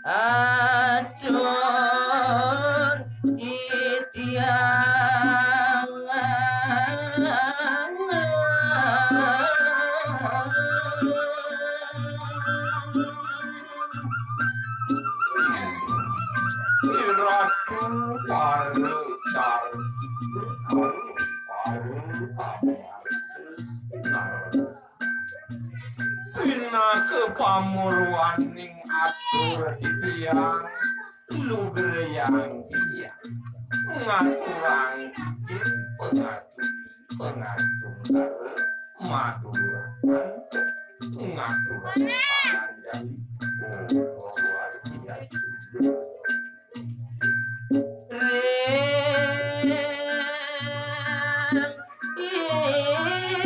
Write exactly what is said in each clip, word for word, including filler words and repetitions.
Atur titiang. Ratu para carsi, para para Pinaka pamurwaning atur titiang, lugrayang titiang. Ngaturang titiang pangatuti, pangatunggal, matur antuk, ngaturang panganjali. Om Swastiastu. Ring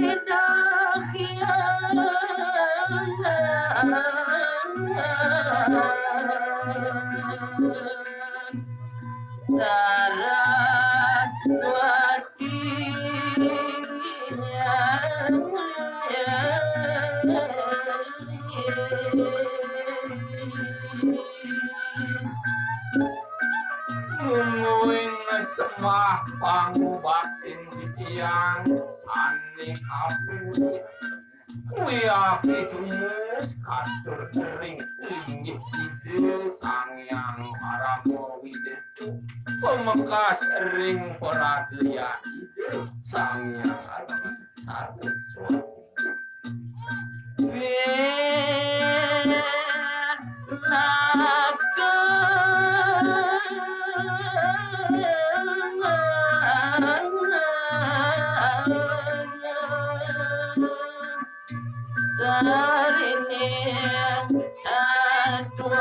Ida Hyang Saraswati. Mungguing sembah pangubaktin titiang sané kapuji. Wiakti tumus katur ring linggih Ida Sang Hyang Parama Wisésa, pamekas ring paragayan Ida Sang Hyang Adi Saraswati. Sarining atuang.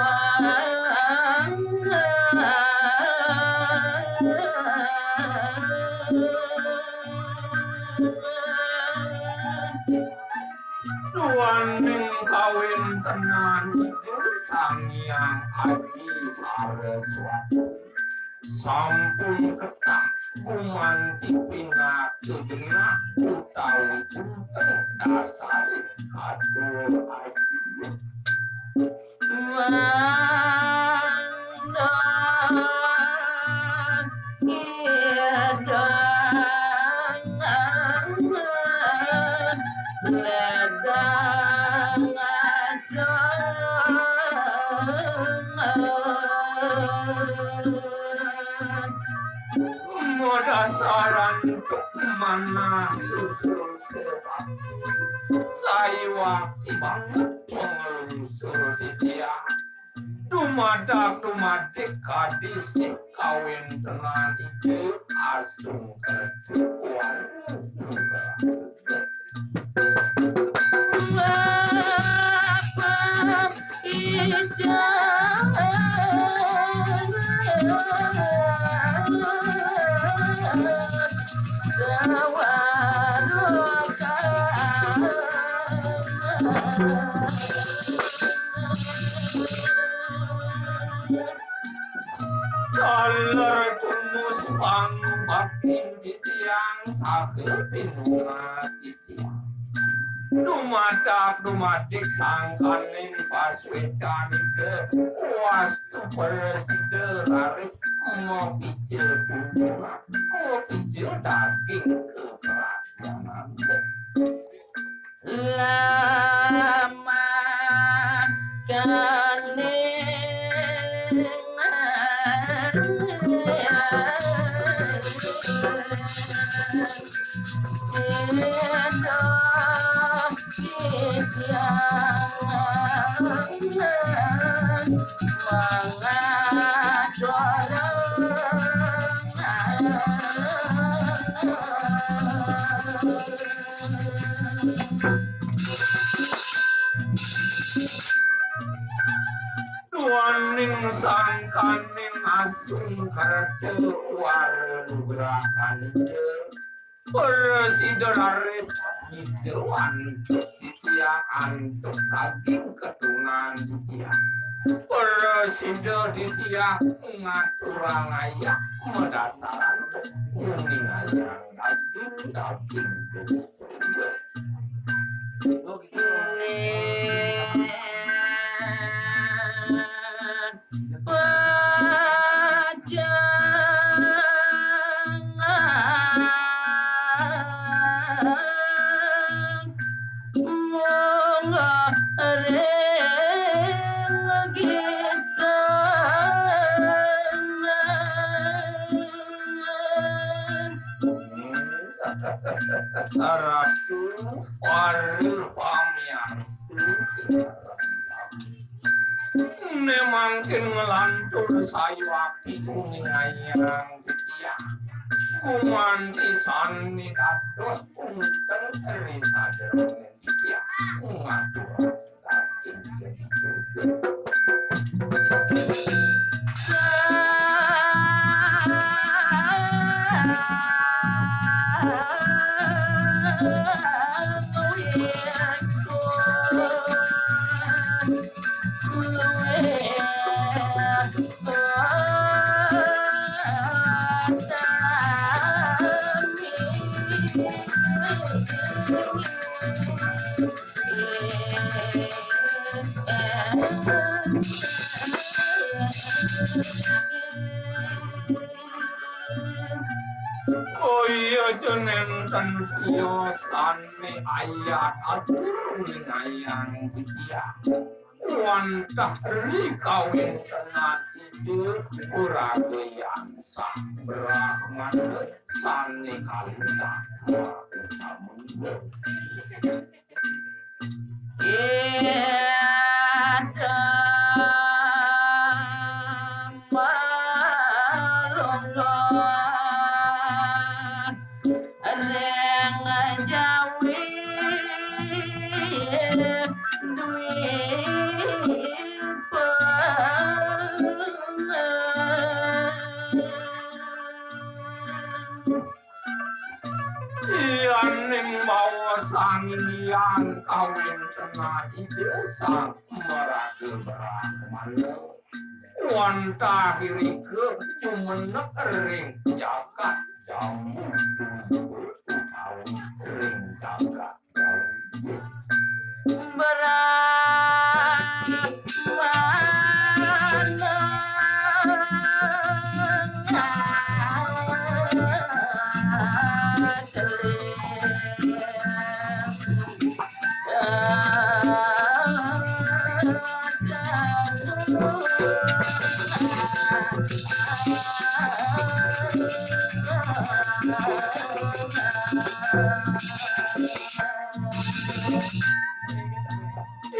Duaning kawéntenan Ida Sang Hyang Adi Saraswati sampun ketah gumanti pinaka genah utawi unteng dasaring atur aji. Mangda Ida ledang asung. Madasaran manah susul sebab saiwakti banget panglungsur titiang. Dumadak dumadik kadi sih kawéntenan Ida Asung Kerta. Taler tumus pangubaktin titiang saha pinungas titiang. Dumadak dumadik sangkaning pasuécan Ida wastu prasida raris mapija tunas, mapija daging kakrajanan. Lamakaning Ida Hyang Mangaturang. Duaning sangkaning Asung Kerta Para nugrahan Ida, para sida raris sida antuk titiang, antuk daging ketungan titiang. Para sida titiang ngaturang ayah madasaran nguningayang daging, daging Ratu, para pamiarsa sing Né mangkin nglantur sayuwakti nguningayang titiang. Gumanti sané dados punten ri sajeroning titiang. Ngatur. Oh iya, ja nénten siya sané ayat atur ningayang titiang. Wantah ri kawéntenan Ida Uraga Yang Sang Brahmana sané kalintang mautama. Ida malungguh ring Jawi Dwipa. Yaning mawa sanginggihan kawéntenan Ida Sang Maraga Brahmana, wantah irika jumeneng ring jagat Jambu utawi ring jagat Brahmana.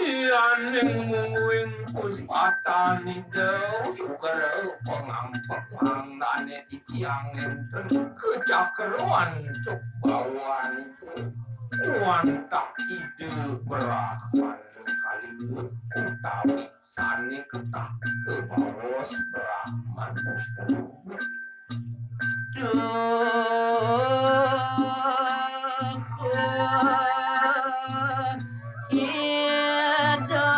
Yaning mungguing puspatan Ida, sugra pangampek mangdané titiang nénten kacakra antuk bawan Ida. Wantah Ida Brahmana kalima utawi sané ketah kabaos Brahmana kalima. Duh, Ida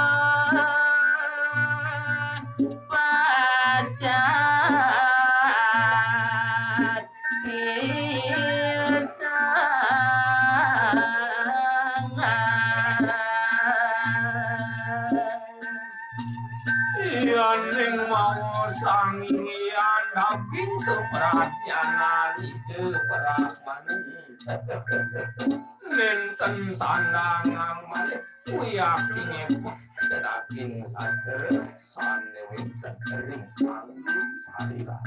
pacang pisan. Yaning mawa sanginggihan daging kapradnyanan Ida Brahmana. Nénten sandangang malih wiakti ngepek sadaging sastra sané wénten ring panggung salira.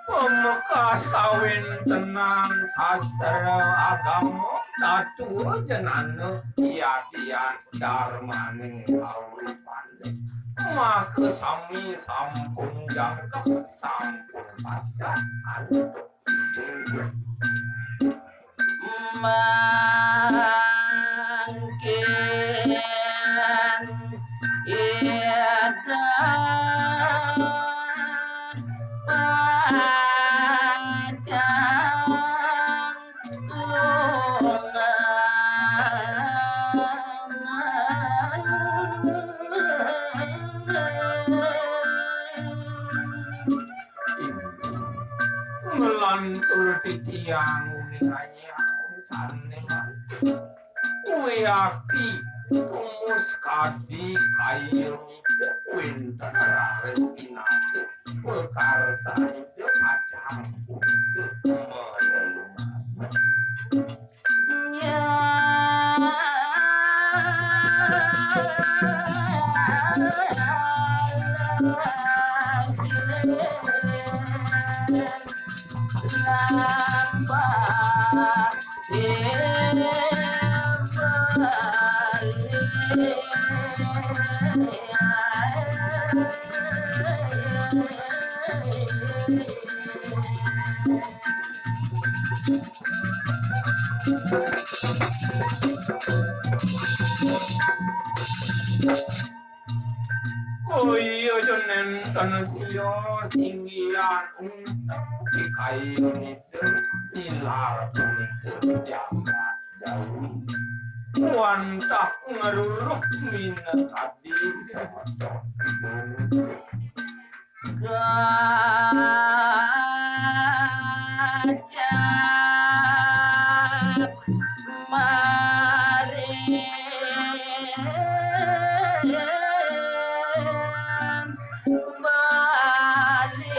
Pemekas kawéntenan sastra agama, tatua jenana, yadian darmaning kauripan. Maka sami sampun jangkep, sampun pasrah antuk Ida. Mangkin Ida pacang Nglantur titiang uningayang sané mati. Wéaki tumus kadi kayun ida wénten raris pinaka pakarsanipun pacang punika malelungan. Oh iya, yen nénten sios inggihan unteng pikayun ida, tilar punika jagat Jawi. Wantah ngruruk minakadi semeton. Gajah maring bali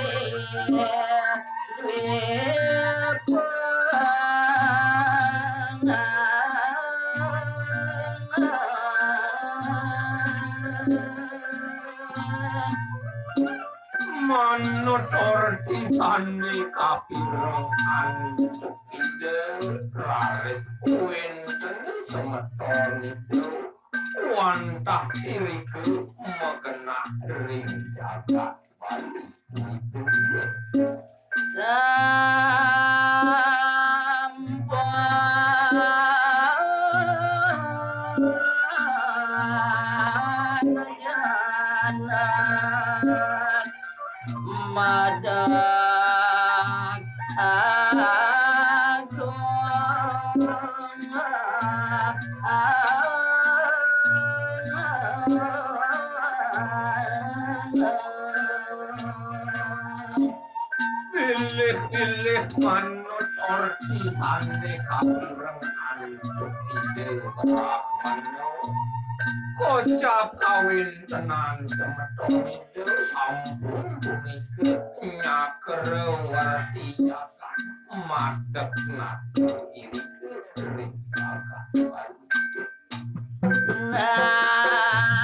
Manut orti sané kapireng antuk Ida, raris wénten semeton Ida wantah irika magenah ring jagat Bali. Sampun janak madan agung. Bilih-bilih manut orti sané kapireng antuk Ida Brahmana. Kocap kawéntenan semeton Ida sampun punika nyakrawarti jagat madeg nata irika ring jagat Bali. Nanging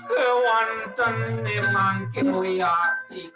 Kéwanten mangkin wiyati